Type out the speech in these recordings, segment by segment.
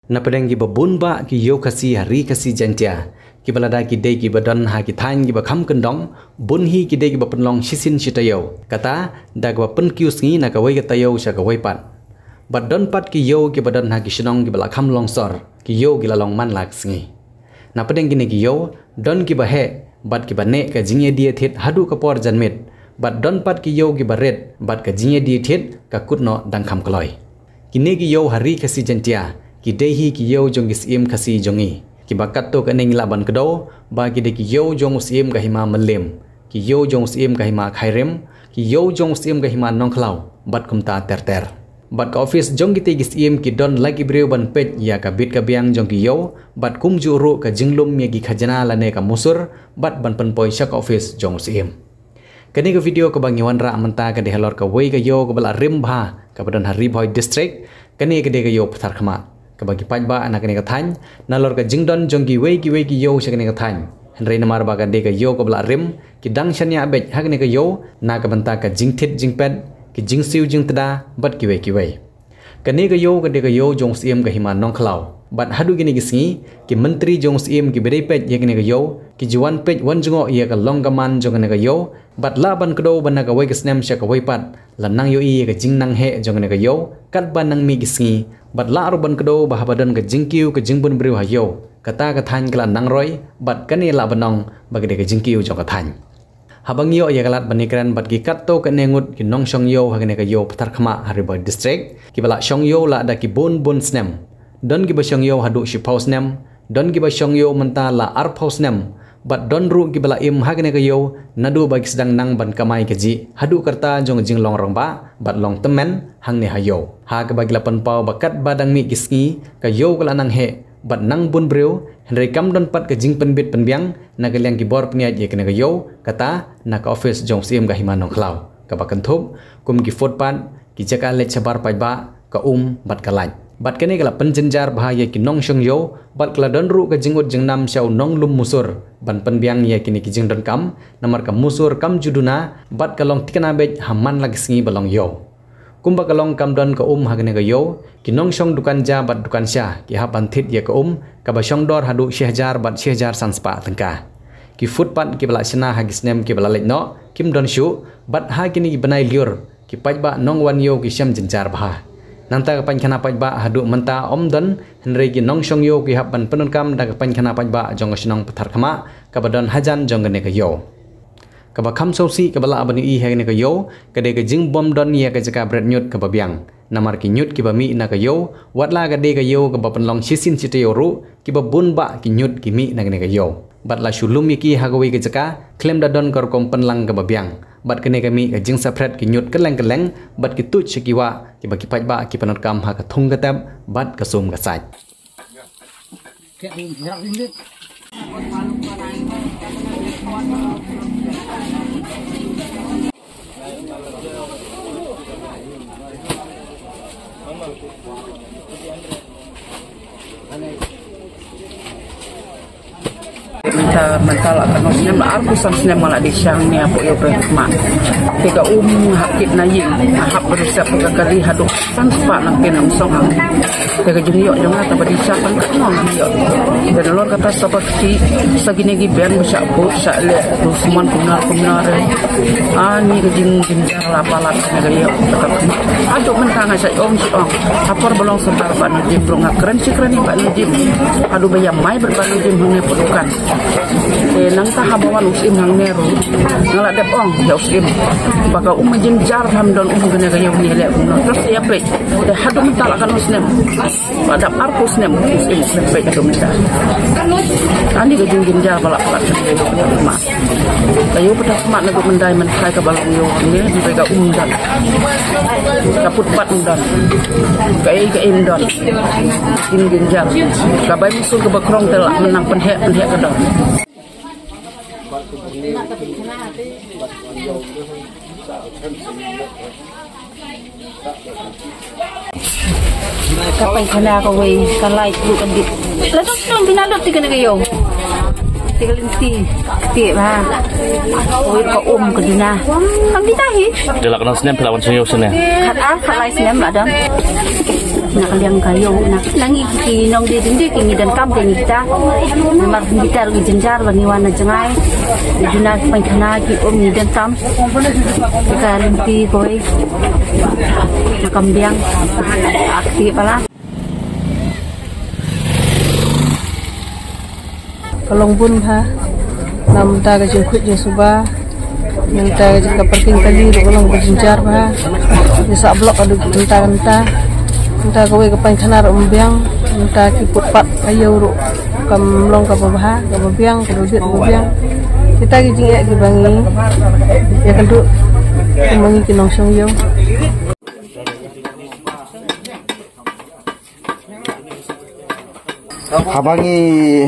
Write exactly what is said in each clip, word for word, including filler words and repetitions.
Na pdeng kiba bun bah ki ïew Khasi ha ri Khasi Jaintia, kiba lada ki dei kiba don ha ki thaiñ kiba kham kyndong, bun hi ki dei kiba pynlong shisien shi taïew. Kata, da kaba pynkiew sngi na kawei ka taïew sha kawei pat. Bad don pat ki ïew kiba don ha ki shnong kiba la kham long sor, ki ïew ki la long man la ka sngi. Na pdeng kine ki ïew, don kiba heh, bad kiba neh ka jingïadie thied haduh ka por janmiet, bad don pat ki ïew kiba rit, bad ka jingïadie thied ka kut noh dang kham kloi. Kine ki ïew ha ri Khasi Jaintia, ki dei hi ki ïew jong ki Syiem Khasi jong ngi. Kiba katto katne ngi lah ban kdew, ba ki dei ki ïew jong u Syiem ka hima Mylliem, ki ïew jong u Syiem ka hima Khyrim, ki ïew jong u Syiem ka hima Nongkhlaw, bad kumta ter ter. Bad ka office jong kitei ki Syiem ki don la ki briew ban peit ïa ka bit ka biang jong ki ïew, bad kumjuh ruh ka jinglum ïa ki khajna lane ka musur, bad ban pynpoi sha ka office jong u Syiem. Kane ka video kaba ngi wanrah mynta ka dei halor kawei ka ïew kaba la rim bha, kaba don ha Ri Bhoi District, kane ka dei ka ïew Patharkhmah. Kaba ki paidbah na kane ka thaiñ, nalor ka jingdon jong kiwei kiwei ki ïew sha kane ka thaiñ. Hynrei namar ba ka dei ka ïew kaba la rim, ki dang shaniah beit ha kane ka ïew, na ka bynta ka jingthied jingpet, ki jingsiew jingtda, bad kiwei kiwei. Kane ka ïew ka dei ka ïew jong u Syiem ka hima Nongkhlaw. Bad haduh kine ki sngi, ki myntri jong u Syiem kiba dei peit ïa kane ka ïew, ki ju wan peit wan jngoh ïa ka long ka man jong kane ka ïew, bad lah ban kdew ba na kawei ka snem sha kawei pat, la nang ïohi ïa ka jingnang heh jong kane ka ïew, katba nang mih ki sngi, bad lah ruh ban kdew ba haba don ka jingkiew ka jingbun briew ha ïew, kata ka thaiñ ka la nang roi, bad kane lah ban ong ba ka dei ka jingkiew jong ka thaiñ. Haba ngi ïoh ïa ka lad ban ïakren bad ki katto katne ngut ki nongshong ïew ha kane ka ïew Patharkhmah ha Ri Bhoi District, kiba la shong ïew la da ki bun bun snem. Don kiba shong ïew haduh shiphew snem, don kiba shong ïew mynta la arphew snem, bad don ruh kiba la im ha kane ka ïew, naduh ba ki sdang nang ban kamai kajih, haduh ka rta jong ka jinglong rangbah, bad long tymmen, hangne ha ïew. Ha kaba ki la pynpaw ba katba dang mih ki sngi, ka ïew ka la nang heh, bad nang bun briew, hynrei kam don pat ka jingpynbit pynbiang, na ka liang ki bor pynïaid ïa kane ka ïew, kata, na ka office jong u Syiem ka hima Nongkhlaw. Kaba kynthup, kum ki footpath, ki jaka leit shabar paidbah, ka um, bad ka light. Bad kane ka la pynjynjar bha ïa ki nongshong ïew, bad ka la don ruh ka jingud jingnam sha u nonglum musur, ban pynbiang ïa kine ki jingdonkam, namar ka musur kam ju duna, bad ka long thikna beit ha man la ki sngi ba long ïew. Kumba ka long kam don ka um ha kane ka ïew, ki nongshong dukan ja bad dukan sha, ki hap ban thied ïa ka um, kaba shong dor haduh shi hajar bad shi hajar san spah tyngka. Ki footpath kiba la shna ha ki snem kiba la leit noh, kim don shuh, bad ha kine ki bnai lyiur, ki paidbah nongwan ïew ki shem jynjar bha. Nangta ka painkhana paidbah haduh mynta ym don, hynrei ki nongshong ïew ki hap ban pyndonkam da ka painkhana paidbah jong ka shnong Patharkhmah, kaba don hajan jong kane ka ïew. Kaba kham sngewsih kaba lah ban ïohi ha kane ka ïew, ka dei ka jingbym don ïa ka jaka bret ñiut kaba biang. Namar ki ñiut kiba mih na ka ïew, wat la ka dei ka ïew kaba pynlong shisien shi taïew ruh, kiba bun bah ki ñiut ki mih na kane ka ïew. Bad la shu lum ïa ki ha kawei ka jaka, khlem da don ka rukom pynlang kaba biang. Bad kane ka mih ka jingsaphriang ki ñiut kylleng kylleng, bad ki tuid sha ki wah, kiba ki paidbah ki pyndonkam ha ka thung ka tep, bad ka sum ka sait. Mynta, mynta la katno snem, la arphew san snem nga la dei sha hangne hapoh ïew Patharkhmah. Te ka um hap kit na ïing, hap ba dei sha ka kali haduh san spah nangta nang song hangne. Te ka jingïoh jong nga kaba dei sha tang katno nga ïoh. Te nalor kata sa ba kti, sa kine ki ben ba shah bud, shah leh, dusmon kumno kumno re. Ani ka jing, jing Nga la palat na ka ïew Patharkhmah. Haduh mynta nga sa ong shi ong. Ha por ba long Sordar Bah Nordin ruh nga kren shi kren ïa Bah Nordin. Haduh ba ïa mai bad Bah Nordin hangne hapoh dukan. Te nangta haba wan u Syiem hangne ruh, nga la dep ong ïa u Syiem ba ka um jynjar, ym don um kane ka ïew, ngi leh kumno. Te sa ïa peit. Te haduh mynta la katno snem. Ba dap arphew snem, u Syiem u khlem peit haduh mynta. Ani ka jingjynjar ba la palat. Ka ïew Patharkhmah naduh mynta mynta kaba long ïew hangne, hynrei ka um ym don. Ka footpath ym don. Kaei kaei ym don. Jingjynjar. Ka bai musur kaba khrong te la mynta pynheh pynheh ka don. Ka painkhana kawei, ka light ruh ka dip. La dang sdang bina lut ïa kane ka ïew. Te ka lynti te ba. Oi, ka um ka duna. Kam dita hi. Te la ka nang snem phi la wan shong ïew shane? Khat ar khat lai snem la dang. Na ka liang ka ïew na. Nang ngi ki nongdie dien dien ki ngi donkam te ngi ta. Namar ngi ta ruh ngi jynjar ba ngi wan na jngai. Duna pynkhana ki um ngi donkam. Te ka lynti kawei. Na kam biang. Ak ti pala. Ka long bun bha. Namta ka jingkhuid jingsuba. Namta ka jing ka parking kali ruh ka long ka jingjynjar bha. Ngi sah block haduh mynta ka mynta. Namta kawei ka painkhana ruh ym biang. Namta ki footpath ka ïew ruh kam long kaba bha, kaba biang, kaba bit, kaba biang. Kita ki jingeh kiba ngi ïakynduh kum ma ngi ki nongshong ïew. Haba ngi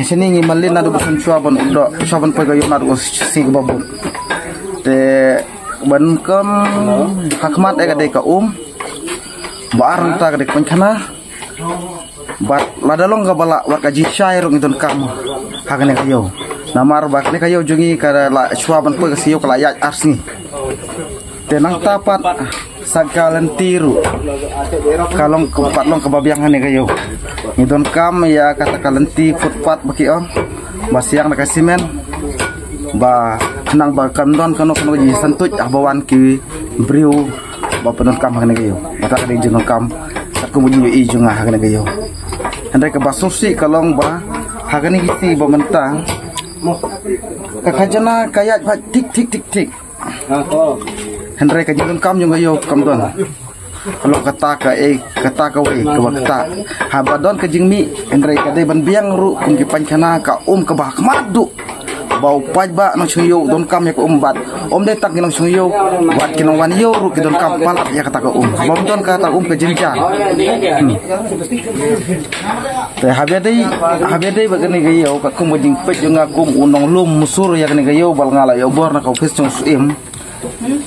shane ngi mlien naduh ba shen shuwa ban doh, shuwa ban poi ka ïew naduh ba sngi kaba bud. Te ban kam ha khmat eh ka dei ka um. Ba ar nangta ka dei ka painkhana. Bad lada long kaba lah wat ka jingshai ruh ngi donkam ha kane ka ïew. Namar ba kane ka ïew jong ngi ka la shuwa ban poi ka sngi ïew ka la ïaid ar sngi. Te nangta pat sa ka lynti ruh ka long ka pat long kaba biang ha kane ka ïew. Ngi donkam ïa kata ka lynti footpath ba ki ong ba siang da ka simen ba khnang ba kam don kano kano ka jingsyntuid haba wan ki briew ba pyndonkam ha kane ka ïew. Kata ka dei jingdonkam katkum ka jingïohi jong nga ha kane ka ïew. Hynrei kaba sngewsih ka long ba ha kane ka sngi ba mynta ka khajna ka ïaid bha thik thik thik thik. Hynrei ka jingdonkam jong ka ïew kam don. Ka long kata ka eh, kata kawei kaba kata. Haba don ka jingmih, hynrei ka dei ban biang ruh kum ki painkhana ka um kaba ha khmat duh. Ba u paidbah nongshong ïew donkam ïa ka um bad ym dei tang ki nongshong ïew bad ki nongwan ïew ruh ki donkam palat ïa kata ka um. Haba ym don kata um ka jynjar. Hmm. Te haba dei, haba dei ba kane ka ïew katkum ka jingpeit jong nga kum u nonglum musur ïa kane ka ïew ba nga la ïoh bor na ka office jong u Syiem.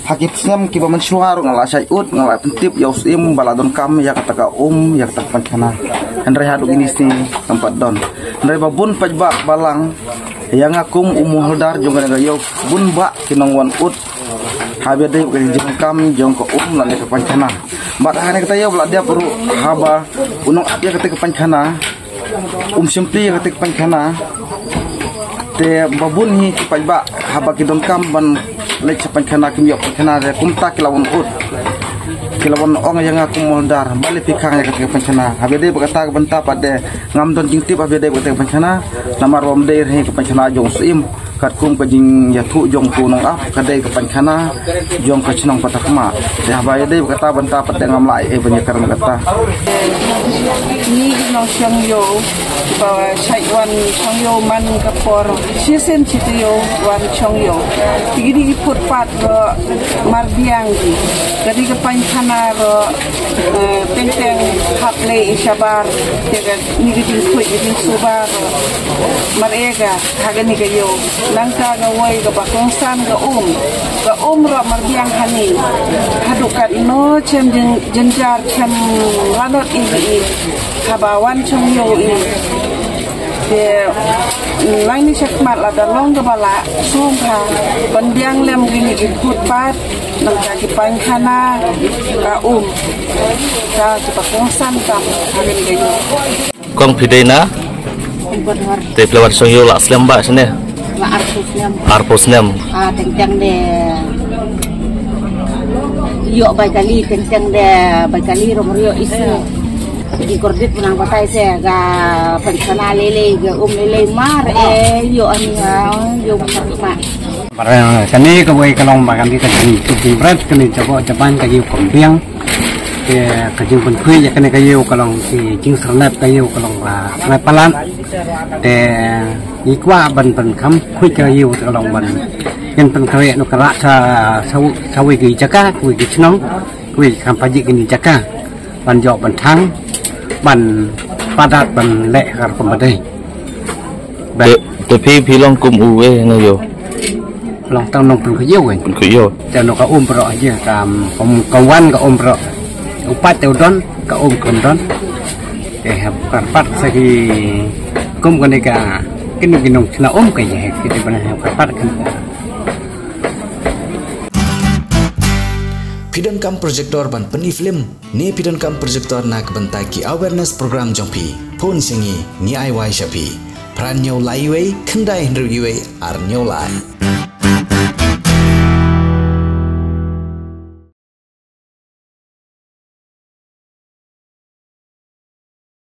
Ha ki snem kiba mynshuwa ruh nga la shait ud, nga la pyntip ïa u Syiem ba la donkam ïa kata ka um, ïa kata ka painkhana. Hynrei haduh kine ki sngi kam pat don. Hynrei ba bun paidbah balang ïa nga kum u mawhadar jong kane ka ïew, bun bah ki nongwan ud. Haba dei ka jingdonkam jong ka um lane ka painkhana. Bad ha kane kata ïew ba la dep ruh haba u nongap ïa kata ka painkhana. Um shim pli ïa kata ka painkhana. Te ba bun hi ki paidbah haba ki donkam ban leit sha painkhana kim ïoh painkhana te kumta ki la wan ud. Ki la wan ong ïa nga kum u mawhadar ba leit pyrkhang ïa kata ka painkhana. Haba dei ba kata ka bynta pat de ngam don jingtip haba dei ba kata ka painkhana. Namar ba ym dei hi ka painkhana jong u Syiem. Katkum ka jingïathuh jong u nongap ka dei ka painkhana jong ka shnong Patharkhmah. Te haba ïadei bad kata bynta pat te ngam lah ei ei ban ïakren bad kata. Ngi ki nongshong ïew ba shait wan shong ïew man ka por shisien shi taïew wan shong ïew. Te kine ki footpath ba marbiang ki. Ka dei ka painkhana ba, eh, teng teng hap leh i shabar. Te kane ka jingkhuid ka jingsuba ba mareh ka. Ha kane ka ïew nangta kawei kaba kongsan ka um. Ka um ruh marbiang hangne. Haduh katno shem jyn-, jynjar shem lanot ïa ki. Haba wan shong ïew ïa. Te nangne shakhmat lada long kaba lah sngewbha ban biang lem kine ki footpath nangta ki painkhana ka um. Ka kiba kongsan tam ha kane ka ïew. Kong phi dei na? Te phi la wan shong ïew la slem ba shane? La arphew snem. Arphew snem. Ah, teng teng de ïoh bai kali, teng teng de bai kali rom ïoh isi. Ki kordit menang batai se ga painkhana lei lei ga um lei lei mar eh ïoh ani ha ïoh mar ma. Mar, eh, kane kawei ka long ba kane ka jing, ka jingbret kane jabo jaban ka ïew kam biang. Te ka jingpynkhuid ïa kane ka ïew ka long ki jingsyrnep ka ïew ka long ba ngai palat. Te ngi kwah ban pynkham khuid ka ïew ka long ban. Ngin pynkhreh noh ka rah sa, sa, sa wei ki jaka, wei ki shnong, wei ki kham pajik kine jaka. Ban jop ban thang, ban padat ban leh ka rukom ba dei. Te, te phi, phi long kum uei na ïew? Long tang nongpynkhuid ïew kan. Pynkhuid ïew. Te nong ka um prok aja kam, kam, kam wan ka um prok. U pat te u don, ka um kam don. Eh, kar pat sa ki kum kane ka Kino kino kena om ka ye kiti bana ha ka pat kan. Phi donkam projector ban pyni film ne phi donkam projector na ka bynta ki awareness program jong phi? Phone sha ngi, ngi ai wai sha phi. Phra hynñiew lai wei khyndai hynriew wei ar hynñiew lai.